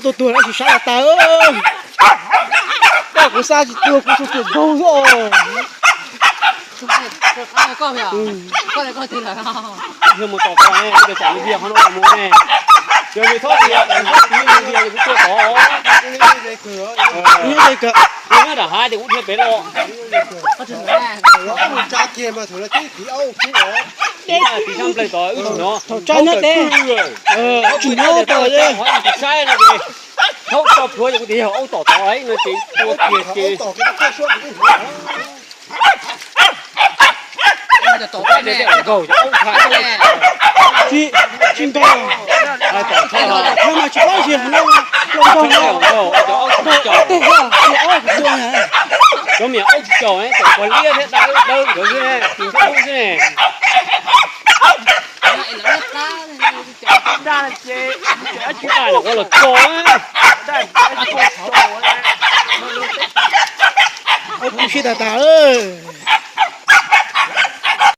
Tuag tuag lawm tsis sab los tas. Koj kuv xa tsis tuag kuv tsuas tuam nkaug xwb os. Yog mus tom koj ne, kuv tias tsam li vias qhov no mus ne. Yog li txhob tias kuv txiv li vias kuv tuaj tod. Nyob nram hav ces kuv dhia pem los. Tim sab nplawg tod wb tsis hnov. Thaum tsa nyob teb, tsis hnov tod. Tsis saib no ces thaub tso plhuav ces kuv tias yog aub tom tod no ces tua kiag ces. Nkaug cov aub tshaj. Tsis nkaug, tsis nkaug, tsis paub xyov no nkaug no. Cov aub tsis caum, cov me aub tsis caum, cov pog liab thiab dawb dawb nkawd xwb, tsis nkaug xwb ne. Ua los tso, aub tu siab tas tas lawm.